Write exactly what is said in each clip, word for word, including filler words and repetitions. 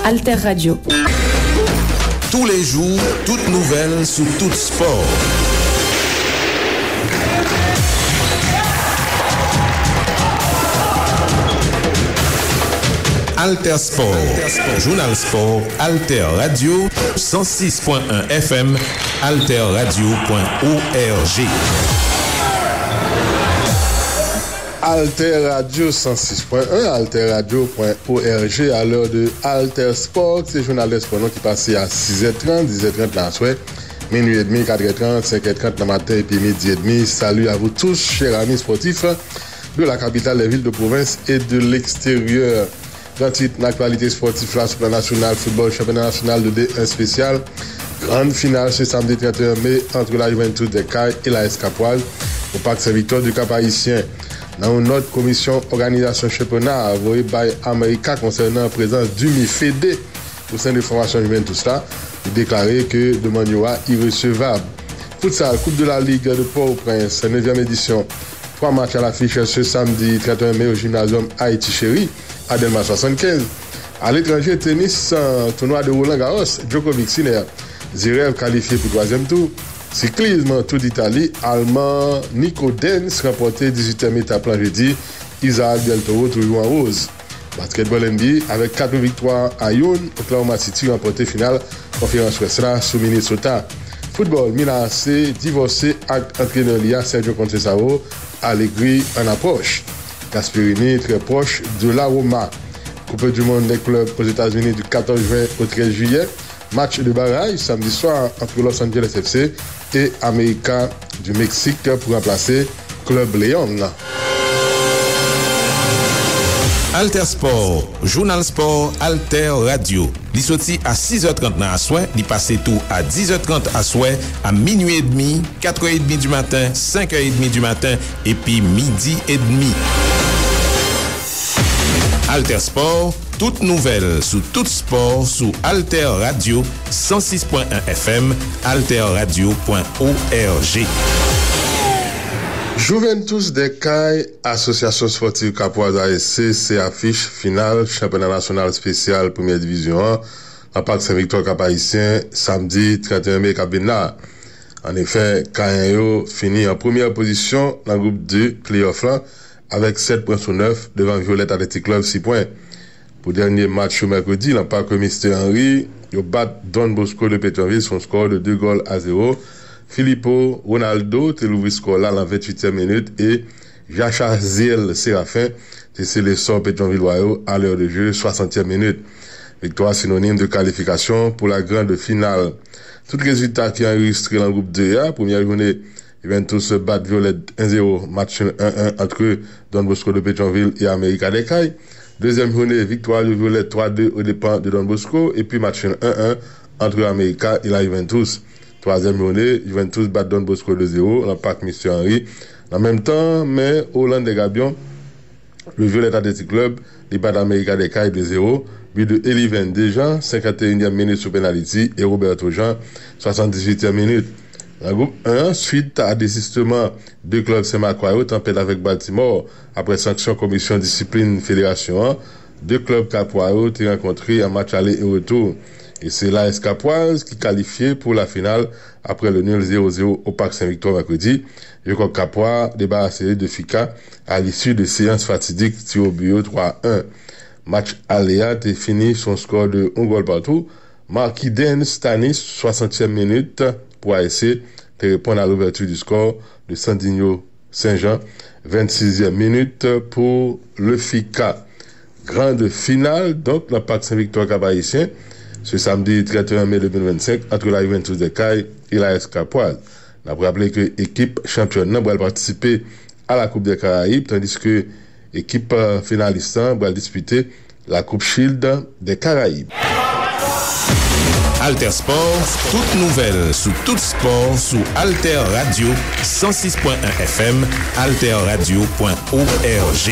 Alter Radio. Tous les jours, toute nouvelle sous tout sport. Alter Sport, Jounal Spò, Alter Radio, san sis pwen en F M, alter radio pwen org. Alter Radio san sis pwen en, alter radio pwen org, a lè de Alter Sport, se jounal dè spò nou ki pase a sizè trant, dizè trant nan aswè, minui edmi, katrè trant, senkè trant nan maten epi midi edmi. Salut à vous tous, chers amis sportifs de la capitale, des villes de province et de l'extérieur. Gran tit nan aktyalite spòtif la sou plan nasyonal, foutbòl, chanpyona nasyonal de D un espesyal. Grann final se samdi trant et un me ant La Juventus des Cayes e l'A S Capoise o Pak Sen Viktò de Kap Ayisyen. Nan yon nòt, komisyon òganizasyon chanpyona a voye bay Amerika konsènan prezans Dimi Fede o sen de fòmasyon Juventus la, li deklare ke demann yo a iresevab. Futsal, Coupe de la Ligue de Port-au-Prince, nevyèm edisyon. Twa match à l'affiche ce samedi trente et un mai au Gymnasium Haïti Chéri, à Delma soixante-quinze. À l'étranger, tennis, euh, tournoi de Roland Garros, Djokovic, Sinner, Zverev kalifye pou twazyèm tou. Siklism, Tour d'Italie, Alman Nico Denz ranpòte dizuityèm etap lan jedi, Isaac Del Toro toujou an woz. Basketball N B A, avèk kat viktwa a youn, Oklahoma City ranpòte final konferans Wès la sou Minnesota. Foutbòl, Milan A C divòse ak antrenè li a, Sergio Conceição, Allegri an apwòch. Gasperini trè pwòch de la Roma. Coupe du monde des clubs aux États-Unis du quatorze juin au treize juillet. Match de barrage samedi soir entre Los Angeles F C et América du Mexique pou ranplase klèb León. Alter Sport, jounal spò Alter Radio. Li soti a sis è trant nan aswè, li pase tou a dis è trant aswè, a minui edmi, kat è edmi di maten, senk è edmi di maten, epi midi edmi. Alter Sport, tout nouvèl sou tout spò sou Alter Radio san sis pwen en F M, alter radio pwen org. Juventus des Cayes, Asosyasyon Spòtif Kapwaz A S C, se afich final chanpyona nasyonal espesyal premyè divizyon an, nan Pak Sen Viktò Kap Ayisyen, samdi trant et un me k ap vin la. Annefè, Kayen yo fini an premyè pozisyon nan gwoup de pleyòf lan, avèk sèt pwen sou nèf, devan Violette Athletic Club sis pwen. Pou dènye match yo mèkredi, nan pak Mister Henry, yo bat Don Bosco de Petyonvil sou yon skò de de gòl a zewo. Filippo Ronaldo te louvri skò la nan venntuityèm minit e Jachaziel Séraphin te sele sò Petyonvilwa yo a lè de je swasantyèm minit. Viktwa sinonim de kalifikasyon pou la grande finale. Tout rezilta ki anrejistre nan gwoup de a, premyè jounen Juventus bat Violet en zewo, match nul en en ant Don Bosco de Petyonvil e América des Cayes. Dezyèm jounen, viktwa de Violet twa de o depan de Don Bosco, epi match nul en en ant América e la Juventus. Twazyèm jounen, Juventus bat Don Bosco de zewo nan pak Mister Henry. Nan menm tan, men Orlande Gabion, le Violet Athletic Club, li bat América des Cayes de zewo, bi de Eliven Dejean, senkanteyinyèm minit sou penaliti, e Roberto Jean, swasanndizwitèm minit. Nan gwoup en an, swit a dezisteman de klèb Senmakwa yo t an pèd avèk Baltimore, apre sanksyon komisyon disiplin federasyon an, de klèb kapwa yo te rankontre an match ale e retou. E se la Escapwaz ki kalifye pou la final apre le nul zewo zewo o Pak Sen Viktò mèkredi. Jekòk Kapwa debarase li de Fika a l'issue de seyans fatidik ti obi yo twa en. Match ale a te fini sou yon skò de yon gòl patou. Marquidens Stanis, swasantyèm minit, pou A S C, te reponn a l'ouverture du score de Sandinho Saint-Jean, vennsizyèm minit, pou le Fika. Grande finale, donc, nan Pak Sen Viktò Kap Ayisyen, ce samedi trente et un mai deux mille vingt-cinq, entre la Juventus des Cayes et la Escapwaz. N ap raple ke ekip chanpyòn nan pral patisipe a la Coupe des Caraïbes, tandis ke ekip, euh, finalis lan pral dispite la Coupe Shield des Caraïbes. Alter Sport, tout nouvèl sou tout spò sou Alter Radio san sis pwen en F M, alter radio pwen org.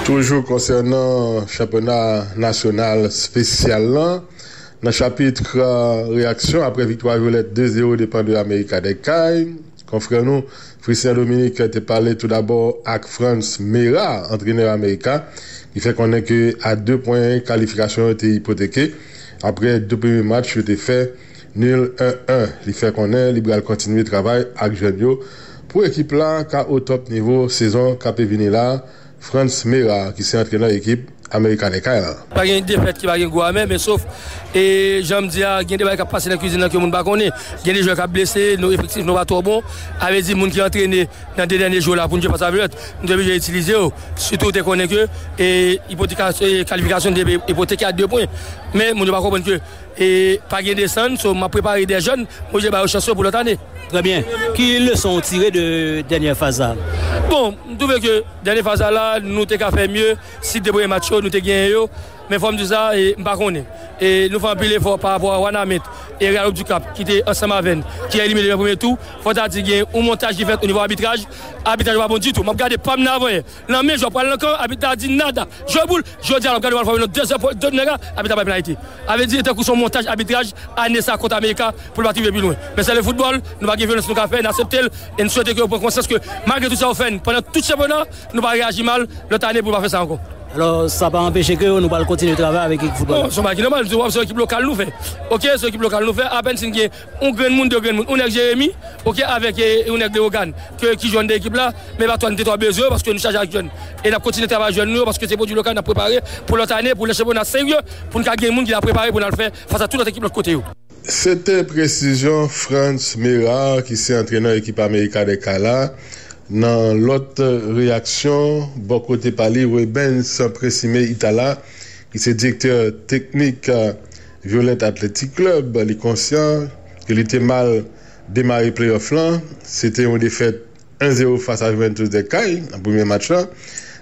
Toujou konsènan chanpyona nasyonal espesyal lan, nan chapit, euh, reyaksyon, apre viktwa Violet de zewo depan de América des Cayes, Konfrè nou, Christian Dominique, te pale toudabò ak Frantz Mera, antrenè Amerika, ki fè konnen ke a de pwen kalifikasyon yo te ipoteke apre de premye match yo te fè nil en en. Li fè konnen li pral kontinye travay ak jèn yo pou ekip la ka o top nivo sezon k ape vini la. Frantz Mera, ki se antrenè ekip American Écailles la. Pa gen defèt ki pa gen gou amè, men sof, e, jan m di a, gen de bagay k ap pase nan kwizin nan ke moun pa konnen. Gen de jwè k ap blese, nou efektif nou pa twò bon. A vle di, moun ki antrene nan de dènye jou la pou n jwe fas a Violet, nou te oblije itilize yo. Sitou, ou te konnen ke, e, ipoteka-, e, kalifikasyon te ipoteke a de pwen. Men, moun yo pa konprann ke, e, pa gen desann, so, m ap prepare de jèn, mwen je ba yo chans yo pou lòt ane. Trè byen. Ki leson w tire de dènyè faz la? Bon, m twouve ke dènyè faz la, la, nou te ka fè mye. Si de premye match yo, nou te genyen yo. Men fò m di sa, e, m pa konnen. E, nou fè anpil efò pa rapò a Wanament e Real Hope du Cap, ki te ansanm avè n, ki elimine nan premye tou. Fò ta di gen yon montaj ki fèt o nivo abitraj. Abitraj yo pa bon ditou. M ap gade pa m nan avanyè. Nan men jwè pral nan kan, abit la di nada. Jwe boul, jodi a, l ap gade w al fòme nan de zè pou de nèg la, abit la bay penalite. A vle di, e tankou se yon montaj abitraj, ane sa kont Amerika, pou l pa t rive pi lwen. Men se le foutbòl, nou pa gen vyolans nou ka fè, n aksepte l, e n swete ke yo pran konsyans ke malgre tout sa yo fè n, pandan tout chanpyona, nou pa reyaji mal, lòt ane pou n pa fè sa ankò. Alò, sa pa anpeche ke nou pral kontinye travay avèk ekip foutbòl la? Non, se yon bagay ki nòmal, w ap se yon ekip lokal nou fè. Oke, se yon ekip lokal nou fè, apèn si n gen yon grenn moun, de grenn moun, yon nèg Jeremi, oke, avèk, e, yon nèg Leyogàn, ke, ki jwenn de ekip la, men pa twa n te twa bezwen yo, paske nou chaje ak jèn. E n ap kontinye travay jèn nou yo, paske se pwodui lokal n ap prepare pou lòt ane, pou lè chanpyona serye, pou n ka gen moun ki la prepare pou n al fè fas a tout lòt ekip lòt kote yo. Se te presizyon Frantz Mera, ki se antrenè ekip America de Cala. Nan lòt reyaksyon, bò kote pa li, Rubens Presime Itala, ki se direktè teknik, eh, Violet Athletic Club, li konsyan ke li te mal demare pleyòf lan. Se te yon defèt en zero fas a Juventus de Cali nan premye match lan.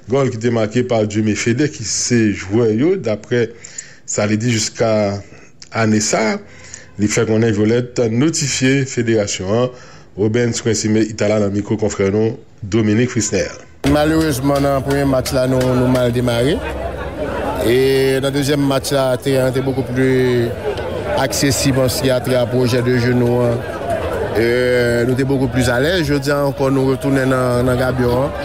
Gòl ki te make pa Jimmy Fede, ki se jwè yo, daprè sa li di jiska ane sa. Li fè konnen Violet notifye federasyon an. Rubens Presime Itala nan mikwo konfrè nou, Dominique Frisner. Malerezman, nan premye match la, nou, nou mal demare. E nan dezyèm match la, teren an te bokou pli aksesib an siyati a pwojè de je nou an. E nou te bokou pli alèz. Jodi a ankò, nou retounen nan, nan gabyon an.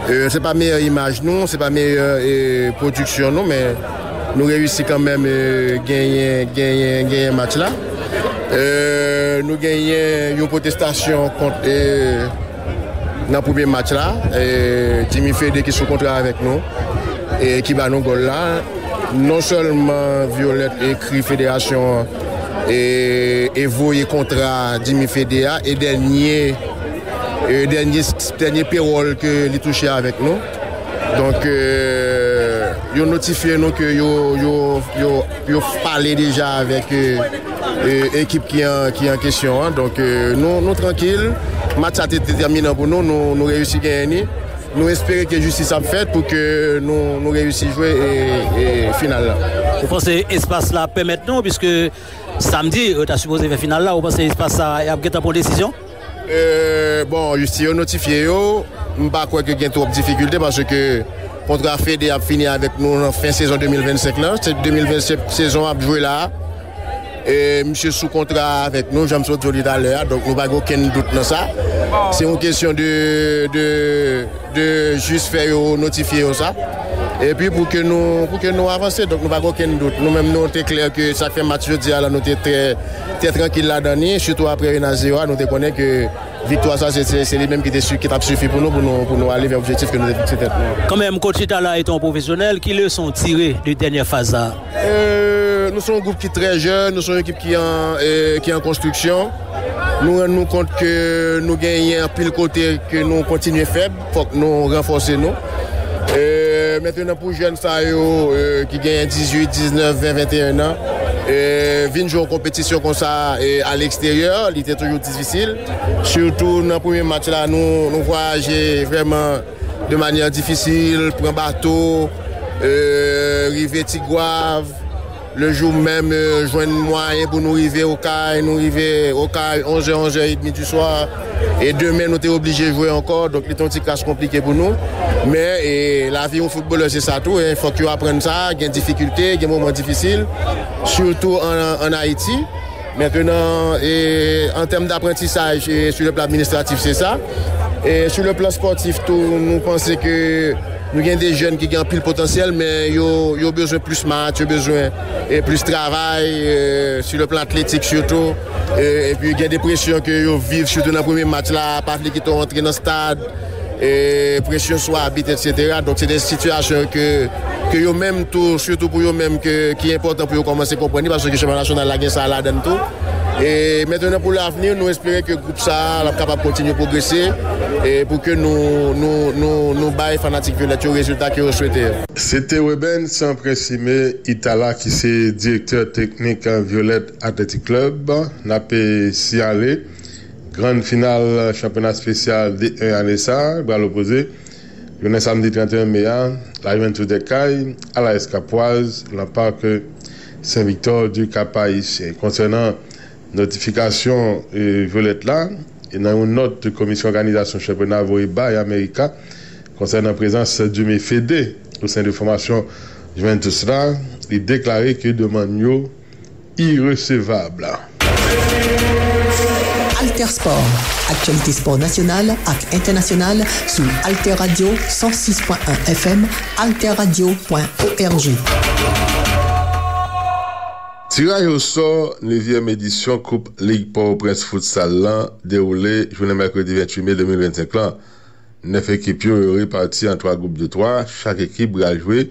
E se pa meyè imaj nou, se pa meyè, e, pwodiksyon nou, men nou reyisi kanmenm, e, genyen, genyen, genyen match la. E nou genyen yon pwotestasyon kont, e, nan premye match la, e, Jimmy Fede ki sou kontra avèk nou, e ki ba nou gòl la. Non sèlman Violet ekri federasyon an, e, e voye kontra Jimmy Fede a, e dènye, e dènye, dènye pewòl ke li touche avèk nou. Donk, e, yo notifye nou ke yo, yo, yo, yo pale deja avèk, e, e, ekip ki an, ki an kesyon an. Donk, e, nou, nou trankil. Match sa te detèminan pou nou. Nou, nou reyisi genyen ni. Nou espere ke jistis ap fèt pou ke nou, nou reyisi jwe e, e final la. Ou panse espas la pèmèt nou, piske samdi, yo ta sipoze fè final la, ou panse espas sa ap gentan pran desizyon? E, bon, jistis yo notifye yo, m pa kwè ke gen twòp difikilte paske kontra Fede ap fini avèk nou nan fen sezon de mil vennsenk lan. Se de mil vennsenk sezon ap jwe la. E misye sou kontra avèk nou, jan m sot di w li talè a, donk nou pa gen okenn dout nan sa. Se yon kesyon de, de, de jis fè yo notifye yo sa. Epi pou ke nou, pou ke nou avanse, donk nou pa gen okenn dout. Nou menm nou te klè ke sa k fè match jodi a la, nou te trè, trè trankil ladan ni, sitou apre en a zewo a, nou te konnen ke viktwa sa, se, se, se li menm ki te, ki t ap sifi pou nou, pou nou, pou nou ale vè objektif ke nou te fikse tèt nou. Kanmenm, coach Itala etan yon pwofesyonèl, ki leson w tire de dènyè faz la? E, nou se yon gwoup ki trè jèn, nou se yon ekip ki an, e, ki an konstriksyon. Nou rann nou kont ke nou genyen anpil kote ke nou kontinye fèb, fòk nou ranfòse nou. E, mentnan pou jèn sa yo, e, ki genyen dizuit, diznèf, ven, venteyen an, e, vin jwe yon konpetisyon konsa, e, a leksteryè, li te toujou difisil. Sitou nan premye match la, nou, nou vwayaje vrèman de manyè difisil, pran bato, e, rive Tigwav, le jou menm, e, jwenn mwayen pou nou rive Okay, nou rive Okay onzè, onzè edmi di swa. E demen, nou te oblije jwe ankò, donk li te yon ti kras konplike pou nou. Men, e, lavi yon foutbolè, se sa tou, e, fòk yo aprann sa, gen difikilte, gen moman difisil, sitou an, an Ayiti. Maintenant, et en termes d'apprentissage, et sur le plan administratif, c'est ça. Et sur le plan sportif, tou, nou panse ke nou gen de jèn ki gen anpil potansyèl, men yo, yo bezwen plis match, yo bezwen, e, plis travay, e, sur le plan athlétique surtout. E, epi gen de presyon ke yo viv, sitou nan premye match la, pa vle kite yo antre nan stad, e, presyon sou abit, et cetera. Donk, se de sitiyasyon ke, ke yo menm tou, sitou pou yo menm, ke, ki enpòtan pou yo kòmanse konprann li, paske chanpyona nasyonal la gen sa ladann tou. E mentnan, pou lavni, nou espere ke gwoup sa a, l ap kapab kontinye pwogrese, e pou ke nou, nou, nou, nou bay fanatik vyolèt yo rezilta ke yo swete yo. Se te Webens Princime Itala ki se direktè teknik Vyolèt Athletic Club. N ap siyale grann final chanpyona espesyal D un ane sa a pral opoze jounen samdi trannteyen me a, Lajwenn sou Tèt Kay, Alaès Kapwaz, nan pak Sen Viktò di Kap Ayisyen. Konsènan notifikasyon, e, vyolèt la, e nan yon nòt komisyon òganizasyon chanpyona voye bay Amerika konsènan prezans Dume Fede au sein de fòmasyon Juventus la, li deklare ke demann yo iresevab. Alter Sport, aktyalite spò nasyonal ak entènasyonal sou Alter Radio san sis pwen en F M, alterradio pwen org. Tiraj osò nevyèm edisyon Koup Lig Pòtoprens Futsal lan dewoule jounen mèkredi venntuit me de mil vennsenk lan. Nèf ekip yo, yo repati an twa gwoup de twa. Chak ekip pral jwe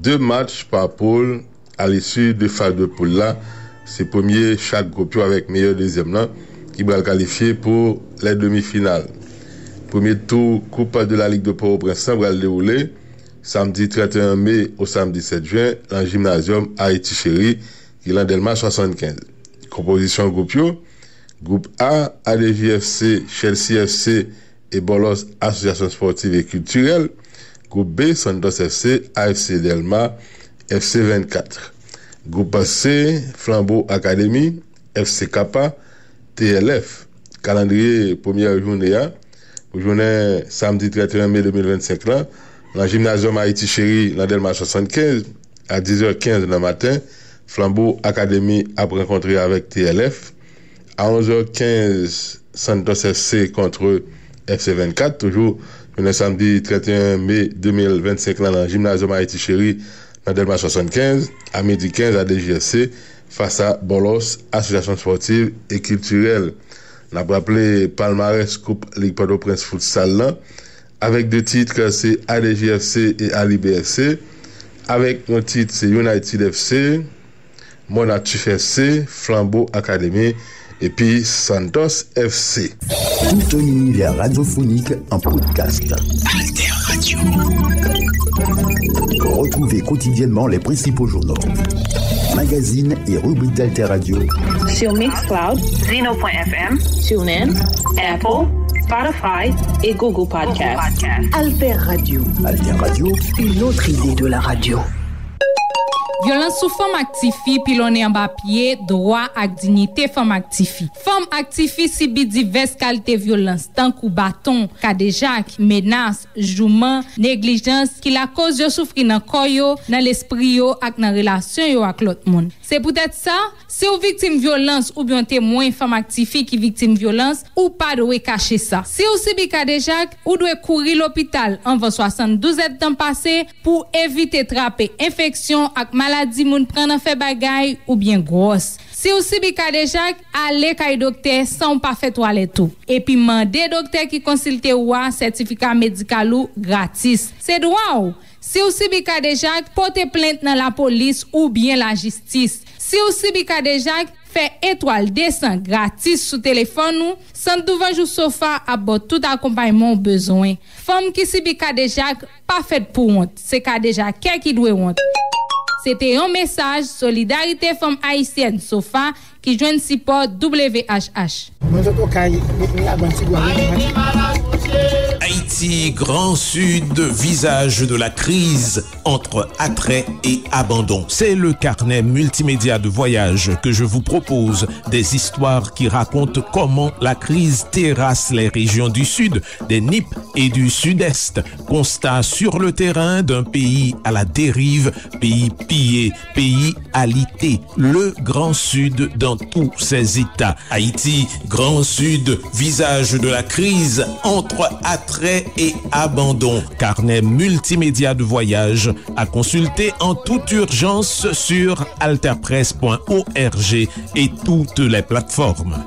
de match pa poul a l'issue de faz de poul la. Se premye chak gwoup yo avèk meyè dezyèm lan ki pral kalifye pou lè demi final. Premye tou Koup de la Ligue de Port-au-Prince lan pral dewoule samdi trannteyen me o samdi sèt jen lan Gymnasium Haïti Chérie ki lan Dèlma swasannkenz. Konpozisyon gwoup yo: Gwoup A, A D J F C, Chelsea F C e Bòlòs Asosyasyon Spòtiv e Kiltirèl. Gwoup B, Santos F C, A F C Dèlma, F C vennkat. Gwoup C, Flanbo Akademi, F C Kapa, T L F. Kalandriye premyè jounen an pou jounen samdi trannteyen me de mil vennsenk lan, nan Gymnasium Haïti Chérie, nan Dèlma swasannkenz, a dizè kenz nan maten, Flanbo Akademi ap rankontre avèk T L F. A onzè kenz, Santos F C contre F C vennkat, toujou jounen samdi trannteyen me de mil vennsenk lan nan Gymnasium Haïti Chérie, nan Dèlma swasannkenz. A midi kenz, A D J F C fas a Bòlòs Asosyasyon Spòtiv e Kiltirèl. N ap raple palmarès Koup Lig Pòtoprens Futsal lan, avèk de tit, se A D J F C e Alibé F C, avèk yon tit, se United F C, Monatchif F C, Flanbo Akademi, epi Santos F C. Tout un univers radiophonique en podcast. Alter Radio. Retrouvez quotidiennement les principaux journaux, magazines et rubriques d'Alter Radio sur Mixcloud, Zeno point F M, TuneIn, Apple, Spotify et Google Podcasts. Alter Radio. Alter Radio, une autre idée de la radio. Vyolans sou fanm ak tifi pilonnen anba pye dwa ak diyite fanm ak tifi. Fanm ak tifi sibi divès kalite vyolans, tankou baton, kadejak, menas, jouman, neglijans, ki lakoz yo soufri nan kò yo, nan lespri yo ak nan relasyon yo ak lòt moun. Se poutèt sa, si w viktim vyolans oubyen w temwen fanm ak tifi ki viktim vyolans, ou pa dwe kache sa. Si w sibi kadejak, ou dwe kouri lopital anvan swasanndouz èdtan pase pou w evite trape enfeksyon ak maladi moun pran nan fè bagay oubyen gwòs. Si w sibi kadejak, ale kay doktè san w pa fè twalèt ou. Epi mande doktè ki konsilte w a sètifika medikal ou gratis. Se dwa w! Si w sibi kadejak, pote plent nan lapolis oubyen lajistis. Si w sibi kadejak, fè etwal desan gratis sou telefòn ou. Sant Douvanjou Sofa ap ba w tout akonpayman w bezwen. Fanm ki sibi kadejak pa fèt pou wont. Se kadejakè ki dwe wont. Se te yon mesaj Solidarite Fanm Ayisyèn Sofa ki jwenn sipò W H H. Mwen sot Okay, m, m labann ti gwa. Haïti, Grand Sud, visage de la crise entre attrait et abandon. C'est le carnet multimédia de voyage que je vous propose, des histoires qui racontent comment la crise terrasse les régions du Sud, des nippes et du Sud-Est. Constat sur le terrain d'un pays à la dérive, pays pillé, pays alité, le Grand Sud dans tous ses états. Haïti, Grand Sud, visage de la crise entre attrait et abandon. Carnet multimédia de voyage à consulter en toute urgence sur alterpresse point org et toutes les plateformes.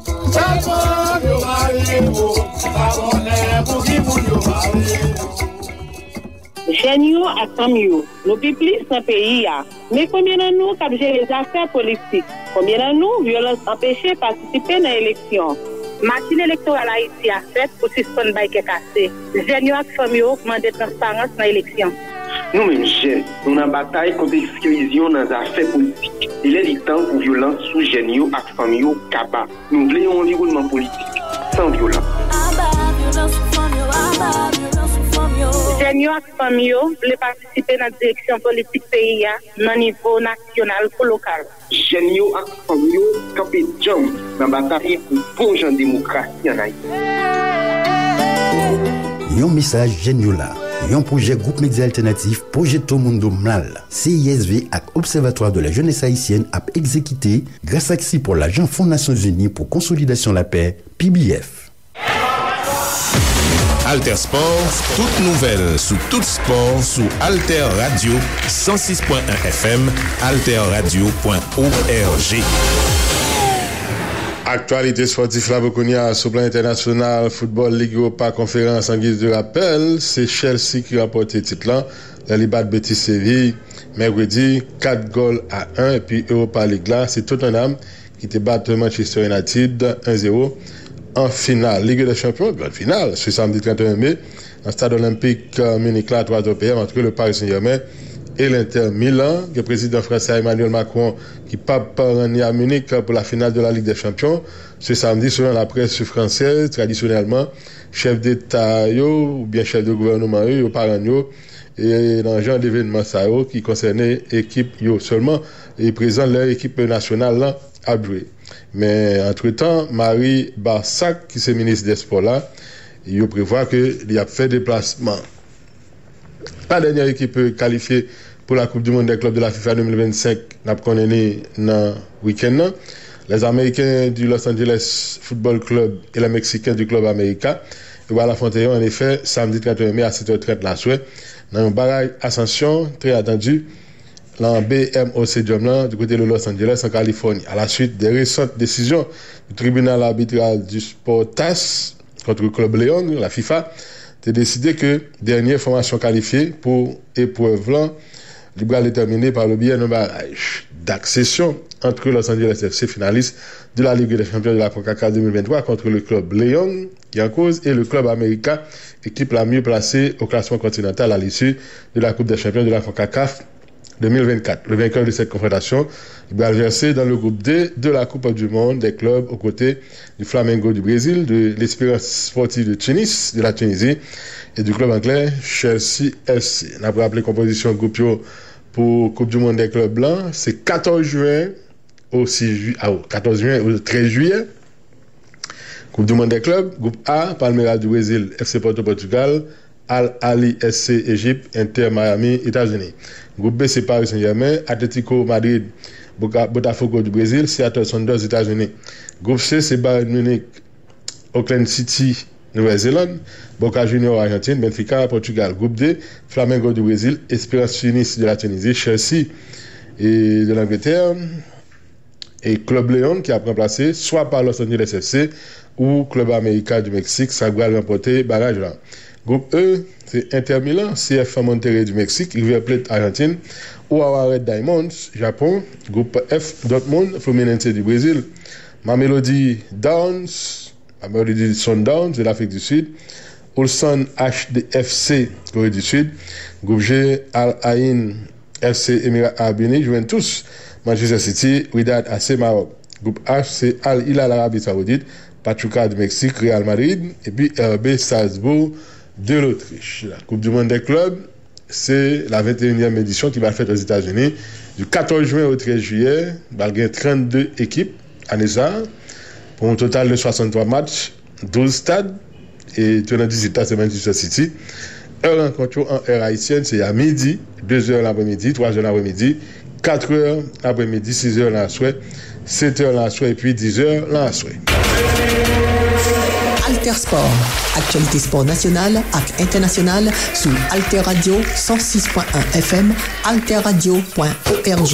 Jèn yo ak fanm yo, nou pi plis nan peyi a. Men konbyen nan nou k ap jere zafè politik? Konbyen nan nou vyolans anpeche patisipe nan eleksyon? Machin elektoral Ayiti a fèt pou sispann bay kè kase. Jèn yo ak fanm yo mande transparans nan eleksyon. Nou menm jèn, nou nan batay kont eksklizyon nan zafè politik. Li lè li tan pou vyolans sou jèn yo ak fanm yo kaba. Nou vle yon anviwònman politik san vyolans. Jèn yo ak fanm yo vle patisipe nan direksyon politik peyi a nan nivo nasyonal kou lokal. Jèn yo ak fanm yo kanpe djanm nan batay pou bon jan demokrasi ann Ayiti. Yon mesaj jèn yo la, yon pwojè Gwoup Medya Altènatif Proyecto Mundo Mlal, C I S V ak Observatoire de la Jeunesse Haïtienne ap egzekite gras ak sipò lajan Fon Nasyonzini pou Konsolidasyon Lapè, P B F. Alter Sport, tout nouvèl sou tout spò sou Alter Radio san sis pwen en F M, alterradio pwen org. Aktyalite spòtif la pou kounye a. Sou plan entènasyonal, foutbòl Lig Ewopa Konferans, an giz de rapèl, se Chelsea ki ranpòte tit lan lè li bat Betis Seville mèkredi, kat gòl a en. Epi Ewopa Lig la, se Tottenham ki te bat Manchester United en zewo an final Ligue des Champions, grann final, se samdi trannteyen me, nan stad olenpik Minik la, twazè pm, antre le Paris Saint-Germain e l'Inter Milan. Gen prezidan fransè Emmanuel Macron ki p ap rann li a Minik pou la final de la Ligue des Champions se samdi. Selon laprès fransèz, tradisyonèlman, chèf deta yo oubyen chèf de gouvènman yo, yo pa rann yo e nan jan devenman sa yo ki konsène ekip yo sèlman, e prezan lè ekip nasyonal lan ap jwe. Men antretan, Marie Barsac, ki se minis dè spò la, yo prevwa ke li ap fè deplasman. La dènyè ekip kalifye pou la Coupe du Monde des Clubs de la FIFA de mil vennsenk, n ap konnen li nan wikenn nan. Les Américains du Los Angeles Football Club et les Mexicains du Club América yo pral afwonte yo, annefè, samdi trannteyen me a sèt è trant laswè, nan yon baraj Ascension, trè atandi, nan B M O Stadium lan, di kote de Los Angeles, an Kalifòni. A la suit de resant desizyon du tribunal arbitral du sport TAS contre Club León, la FIFA te deside ke dènye fòmasyon kalifye pou eprèv lan, li pral detèmine pa le byè nan baraj d'accession entre Los Angeles F C, finaliste de la Ligue des Champions de la CONCACAF deux mille vingt-trois, contre le club León, qui en cause, et le Club América, équipe la mieux placée au classement continental à l'issue de la Coupe des Champions de la CONCACAF deux mille vingt-quatre. Le vainqueur de cette confrontation, il va verser dans le groupe D de la Coupe du Monde des clubs aux côtés du Flamengo du Brésil, de l'Espérance Sportive de Tunis, de la Tunisie, et du club anglais Chelsea F C. N ap raple konpozisyon gwoup yo pou Coupe du Monde des clubs lan, se katòz jen au six juillet, au quatorze juin, au treize juillet. Coupe du Monde des clubs, group A, Palmeiras du Brésil, F C Porto Portugal, Al Ahly S C Égypte, Inter Miami Etazini. Group B, se Paris Saint-Germain, Atlético Madrid, Boca, Botafogo du Brésil, Seattle Sounders Etazini. Group C, se Bayern Munich, Auckland City, Nouvèl Zeland, Boca Juniors Argentine, Benfica Portugal. Group D, Flamengo du Brésil, Espérance Tunis de la Tunisie, Chelsea et de l'Angleterre, e Club León ki ap ranplase swa pa Los Angeles F C ou Club América du Mexique, sa k pral ranpòte baraj la. Group E, se Inter Milan, C F Monterrey du Mexique, River Plate Argentine, Urawa Red Diamonds Japon. Group F, Dortmund, Fluminense du Brésil, Mamelodi Downs, Mamelodi Sundowns de l'Afrique du Sud, Ulsan H D F C Corée du Sud. Group G, Al Ain F C Émirats Arabes Unis, Juventus, Manchester City, Wydad A C Maroc. Group H, se Al Hilal Arabie Saoudite, Pachuca du Mexique, Real Madrid, epi R B Salzbourg de l'Autriche. La Coupe du Monde des clubs, se la venteyinyèm edisyon ki va fèt Ozetazini. Du katòz jen o trèz jiyè, va gen trannde ekip ane sa a, pou yon total de swasanntwa match, douz stad, e tou nan dizuit la, se Manchester City. È rankont yo an è ayisyèn, se a midi, de zè lapremidi, twa zè lapremidi, kat è lapremidi, sis è nan aswè, sèt è nan aswè epi diz è nan aswè. Alter Sport, aktyalite spò nasyonal ak entènasyonal sou Alter Radio san sis pwen en F M, alterradio pwen org.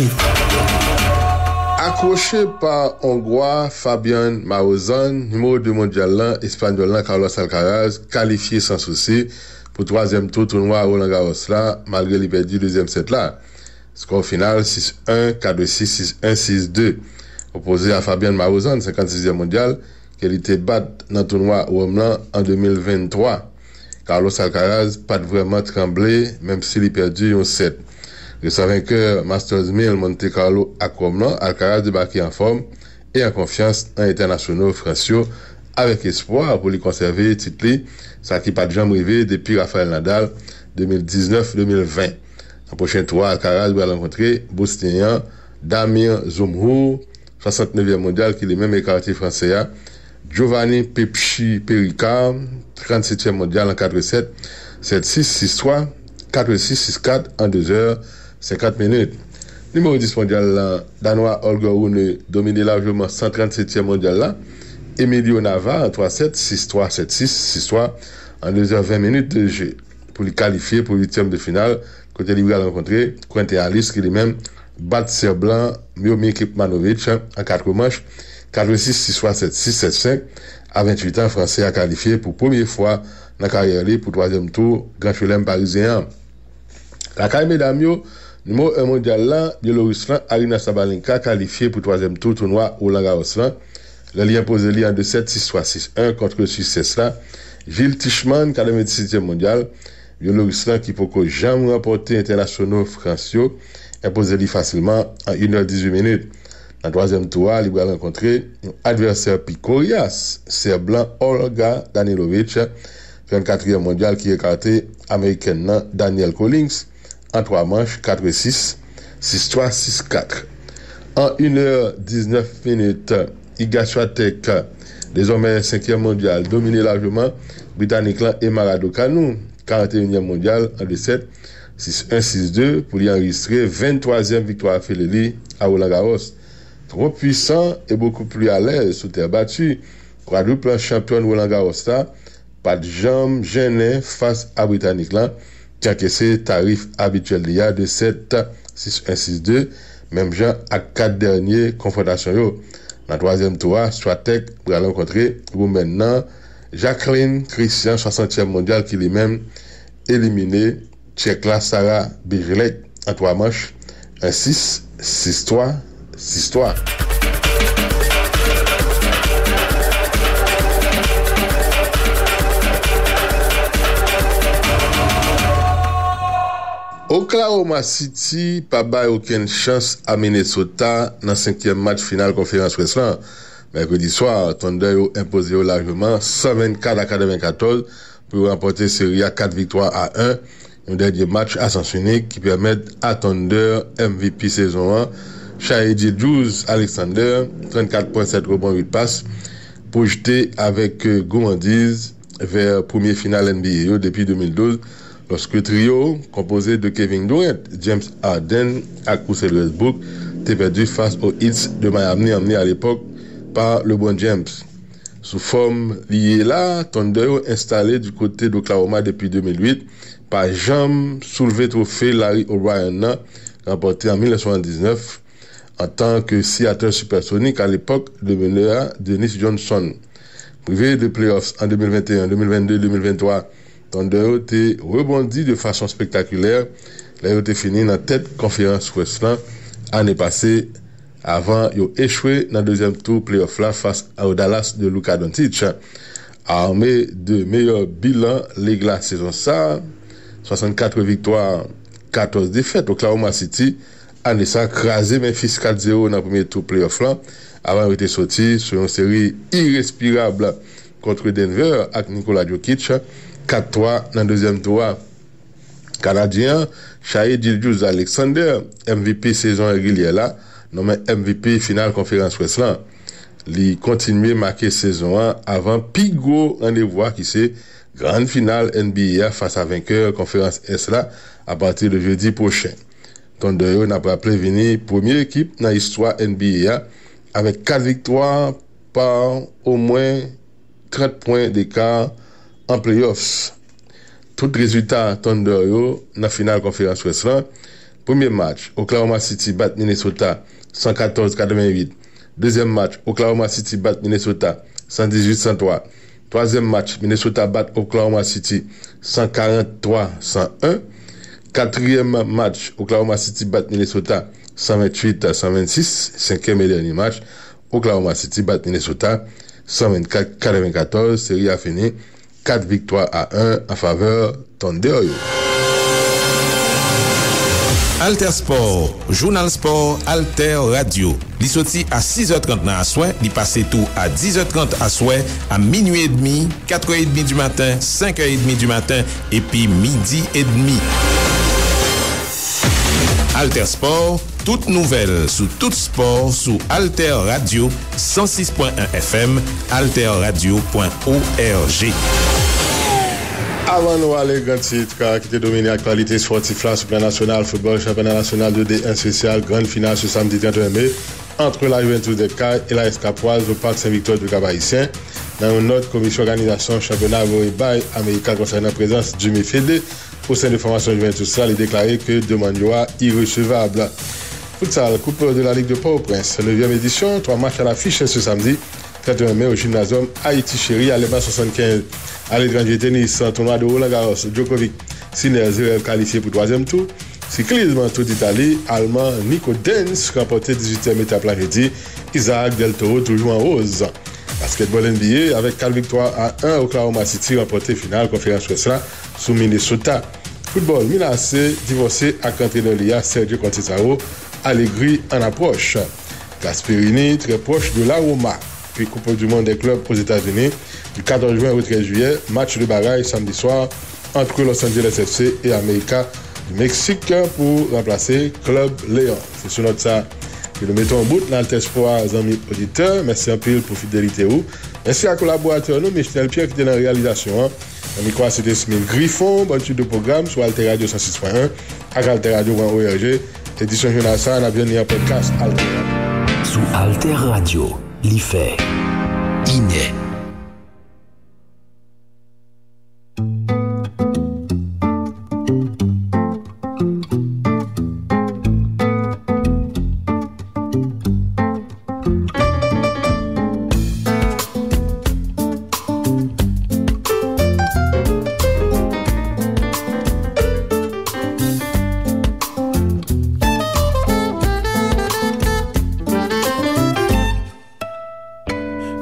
Akwoche pa Ongwa Fabian Marozan, nimewo de mondyal la, Espanyòl la Carlos Alcaraz kalifye san sousi pou twazyèm tou tounwa Roland Garros la, malgre li pèdi dezyèm sèt la. Skò final sis en, kat sis, sis en, sis de. Opoze a Fabian Marozan, senkantsizyèm mondyal, ke li te bat nan tounwa Wòm lan an de mil venntwa. Carlos Alcaraz pa t vrèman tranble, menm si li pèdi yon sèt. Resan venkè Masters mil Monte Carlo ak Wòm lan, Alcaraz debake anfòm e an konfyans nan entènasyonal Frans yo, avèk espwa pou li konsève tit li, sa ki pa t janm rive depi Rafael Nadal de mil diznèf de mil ven. Nan pwochen tou a, Alcaraz pral rankontre Bosnyen an Damir Dzumhur, swasantnevyèm mondyal, ki li menm ekate Fransè a Giovanni Pepchi Perica, trannsetyèm mondyal, an kat sèt, sèt sis, sis twa, kat sis, sis kat, an de zè senkant minit. Nimewo dis mondyal la, Danwa Holger Rune domine lajman san trannsetyèm mondyal la, Emilio Nava, an twa sèt, sis twa, sèt sis, sis twa, an de zè ven minit de je, pou li kalifye pou uityèm de final, kote li pral rankontre Quentin Halys, ki li menm bat Sèb lan Miomir Kecmanovic an kat manch, kat sis, sis twa, sèt sis, sèt senk. A venntuit an, Fransè a kalifye pou premye fwa nan karyè li pou twazyèm tou Gran Chelèm parizyen an. Lakay medam yo, nimewo en mondyal la, Byeloris lan Aryna Sabalenka kalifye pou twazyèm tou tounwa Roland Garros lan, lè li enpoze li an de sèt, sis twa, sis en kont Swis la, Jil Teichmann, katrevendisetyèm mondyal, Byeloris lan, ki poko janm ranpòte entènasyonal Frans yo, enpoze li fasilman an inè dizuit minit. Nan twazyèm tou a, li pral rankontre yon advèsè pi koryas, Sèb lan Olga Danilovic, trannkatriyèm mondyal, ki ekate Amerikèn nan Danielle Collins an twa manch, kat sis, sis twa, sis kat. An inè diznèf minit, Iga Swiatek, dezòmè senkyèm mondyal, domine lajman Britanik lan Emma Raducanu, karanteyinyèm mondyal, an de sèt, sis en, sis de, pou li anrejistre venntwazyèm viktwa afile li a Roland Garros. Twò pwisan e bokou pli alèz sou tè bati, kwadripl chanpyòn Roland Garros la pa t janm jennen fas a Britanik lan, ki ankese tarif abityèl li a de sèt, sis en, sis de, menm jan ak kat dènye konfwontasyon yo. Nan twazyèm tou a, Swiatek pral rankontre Woumèn nan Jacqueline Christian, swasantyèm mondyal, ki li menm elimine Tchèk la Sara Bejlek an twa manch, en sis, sis twa, sis twa. Oklahoma City pa bay okenn chans a Minnesota nan senkyèm match final konferans West lan. Mèkredi swa, Thunder yo enpoze yo lajman san vennkat a katrevenkatòz pou yo ranpòte seri a kat viktwa a en, yon dènye match a sans inik ki pèmèt a Thunder M V P sezon an, Shai Gilgeous-Alexander, trannkat pwen, sèt rebon, uit pas, pwojte avèk gwandiz vè premye final N B A yo depi de mil douz, lòske triyo konpoze de Kevin Durant, James Harden ak Russell Westbrook te pèdi fas o Heat de Miami, emmené à l'époque par LeBron James. Sou fòm li ye la, Thunder yo enstale di kote d Oklahoma depi de mil uit, pa janm soulve twofe Larry O'Brien nan, ranpòte an mil nèf san swasanndiznèf, antan ke Seattle Supersonic a lepòk de menè a Dennis Johnson. Prive de playoffs an de mil venteyen, de mil vennde, de mil venntwa, Thunder yo te rebondi de fason spektakilè lè yo te fini nan tèt konferans West lan ane pase, avan yo echwe nan dezyèm tou playoff la fas a Dallas de Luka Doncic. Arme de meyè bilan lig la sezon sa, swasannkat viktwa, katòz defèt, Oklahoma City ane sa kraze Memphis kat zewo nan premye tou playoff lan, avan yo te soti sou yon seri irespirab kont Denver ak Nikola Jokic, kat twa nan dezyèm tou a. Kanadyen an, Shai Gilgeous-Alexander, M V P sezon regilyè la, nonmen M V P final konferans Wès lan. Li kontinye make sezon an avan pi gwo randevou a ki se grann final N B A a fas a venkè konferans Ès la apati de jedi pwochen. Thunder yo, n ap raple, vini premye ekip nan istwa N B A a avèk kat viktwa pa omwen trant pwen deka an playoffs. Tout rezilta Thunder yo nan final konferans Wès lan. Premye match, Oklahoma City bat Minnesota san katòz katrevenn uit. Dezyèm match, Oklahoma City bat Minnesota san dizuit san twa. Twazyèm match, Minnesota bat Oklahoma City san karant twa san en. Katriyèm match, Oklahoma City bat Minnesota san venntuit san vennsis. Senkyèm e dènye match, Oklahoma City bat Minnesota san vennkat katrevennkatòz. Seri a fini kat viktwa a en an favè Thunder yo. Alter Sport, jounal spò Alter Radio. Li soti a sis è trant nan aswè, li pase tou a dis è trant aswè, a minui edmi, kat è edmi di maten, senk è edmi di maten, epi midi edmi. Alter Sport, tout nouvèl sou tout spò sou Alter Radio san sis pwen en F M, alterradio pwen org. Avan nou ale, gran tit ki te domine aktyalite espòtif la sou plan nasyonal, foutbòl, chanpyona nasyonal de D en espesyal, grann final se samdi trant et un me, ant La Juventus des Cayes e la S K Poise o Parc Saint-Victor du Cap-Haïtien. Nan yon nòt, komisyon òganizasyon chanpyona voye bay Amerika konsènan prezans Jimmy Fede o sen de fòmasyon Juventus la, li deklare ke demann yo a iresevab. Futsal, Coupe de la Ligue de Port-au-Prince, nevyèm edisyon, twa match à l'affiche ce samedi trant et un me o Gymnasium Haïti Chéri, Alema swasannkenz. Aletranje, tenis, tounwa de Roland Garros, Djokovic, Sinner, Zverev kalifye pou twazyèm tou. Siklism, Tour d'Italie, Alman Nico Denz ranpòte dizuityèm etap la jedi. Isaac Del Toro toujou an woz. Basketball N B A, avèk kat viktwa a en, Oklahoma City ranpòte final konferans Wès la sou Minnesota. Foutbòl, Milan A C divòse ak antrenè li a, Sergio Conceição Allegri, an apwòch. Gasperini, très proche de la Roma. Puis Coupe du Monde des clubs aux États-Unis, du quatorze juin au treize juillet, match de barrage samedi soir entre Los Angeles F C et América du Mexique pour remplacer Club León. Se sou nòt sa ke nou mete yon bout nan Alter Sport, zanmi oditè. Mèsi anpil pou fidelite ou. Mèsi a kolaboratè nou, Michel Pierre, ki te nan reyalizasyon an. Nan mikwo a, se te Smith Griffon. Bonne suite de pwogram sou Alter Radio san sis pwen en ak alter radio pwen org. Edisyon jounal sa a, n ap jwenn li an podcast Alter Radio. Sou Alter Radio, li fè inè.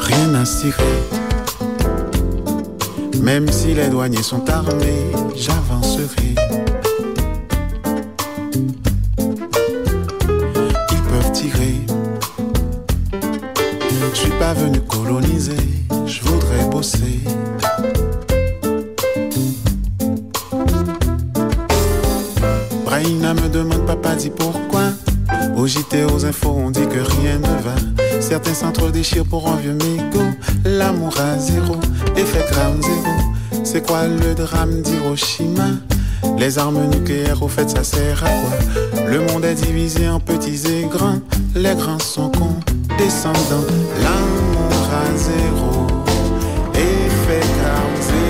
Rien à cirer. Même si les douaniers sont armés, j'avancerai. Ils peuvent tirer. Je suis pas venu coloniser, je voudrais bosser. Braïna me demande, papa dit pourquoi. Au J T, aux infos, on dit que rien ne va. Certains s'entre-déchirent pour un vieux mégot. L'amour à zéro, effet ground zéro. C'est quoi le drame d'Hiroshima? Les armes nucléaires, au fait, ça sert à quoi? Le monde est divisé en petits et grands. Les grands sont condescendants. L'amour à zéro, effet ground zéro.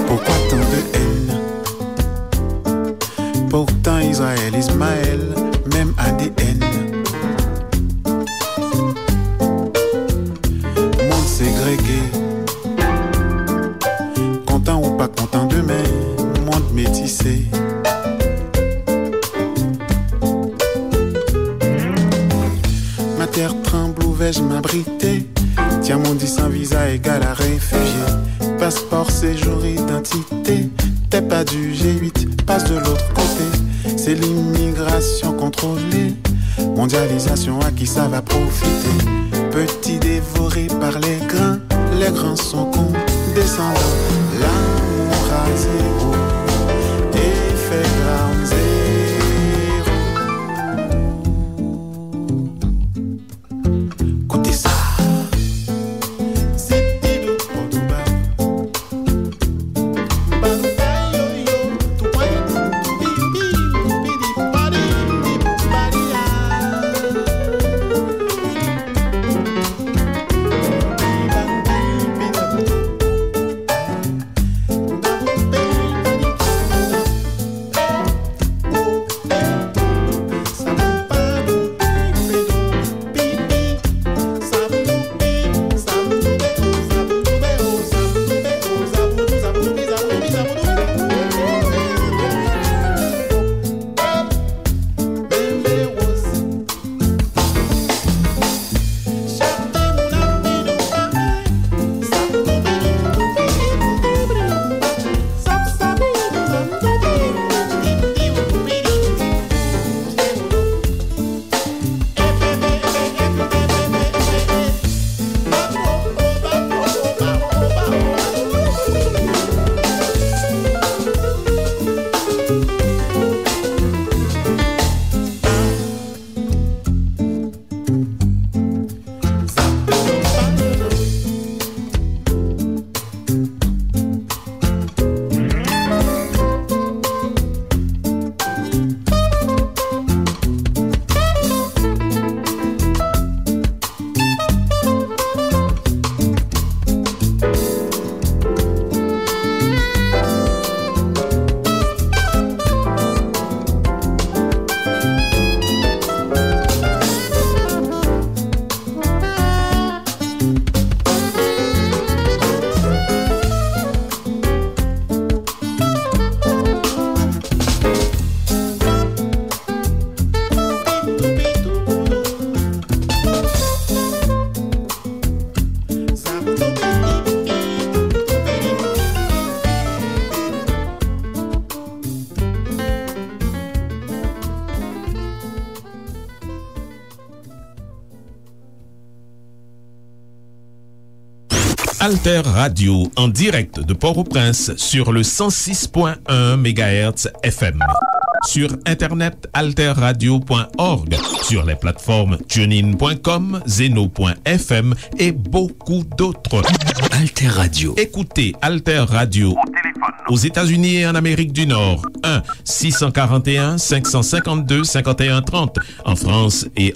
Pourquoi tant de haine? Pourtant Israël, Ismaël, même A D N. Mond segrege. Kontan ou pa kontan demen, Se. Ma terre tremble où vais-je m'abriter? Tiens, mon dit sans visa égale à réfugié. Passeport, séjour, identité. T'es pas du G huit, passe de l'autre côté. C'est l'immigration contrôlée. Mondialisation, à qui ça va profiter? Petit dévoré par les grands, les grands sont condescendants. L'amour à zéro et fait ground zéro. Koute sa. Alter Radio en direct de Port-au-Prince sur le cent six point un mégahertz F M. Sur Internet, alter radio point org, sur les plateformes tunein point com, zeno point F M et beaucoup d'autres. Alter Radio. Écoutez Alter Radio aux États-Unis et en Amérique du Nord, un six cent quarante et un cinq cent cinquante-deux cinquante et un trente, en France et